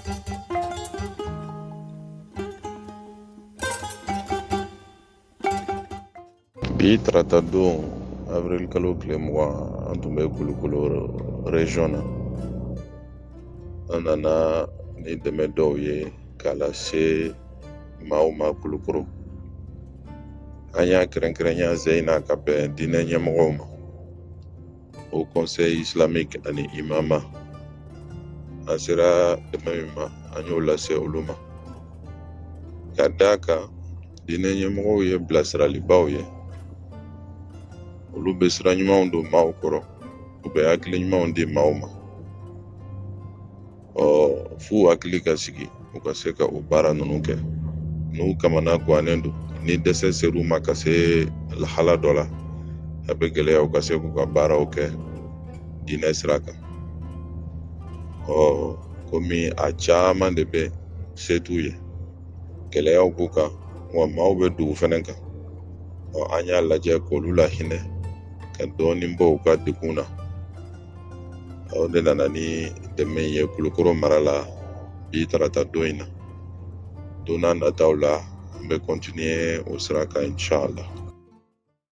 Bi tarata don avril kalo tile 20, an tun bɛ Kulukoro région na. An nana ni dɛmɛ dɔw ye k'a lase maaw ma Kulukoro. An y'a kɛrɛnkɛrɛnya sen in na ka bɛn diinɛ ɲɛmɔgɔw ma, Haut Conseil islamique ani imama. An sera dɛmɛ min ma, an y'o lase olu ma, ka d'a kan diinɛ ɲɛmɔgɔw ye bilasiralibaw ye. Olu bɛ sira ɲumanw don maaw kɔrɔ, u bɛ hakili ɲumanw di maaw ma. Ɔ f'u hakili ka sigi, u ka se ka o baara ninnu kɛ. N'u kamana gannen don, ni dɛsɛ ser'u ma ka se lahala dɔ la, a bɛ gɛlɛya u ka se k'u ka baaraw kɛ diinɛ sira kan. Ɔ komi a caman de bɛ se t'u ye, gɛlɛyaw b'u kan, wa maaw bɛ dugu fɛnɛ kan. Ɔ an y'a lajɛ k'olu lahinɛ ka dɔɔnin bɔ u ka degun na. O de nana ni dɛmɛ ye Kulukoro mara la bi tarata don in na. Don n'a nataw la, an bɛ continuer o sira kan, inshallah.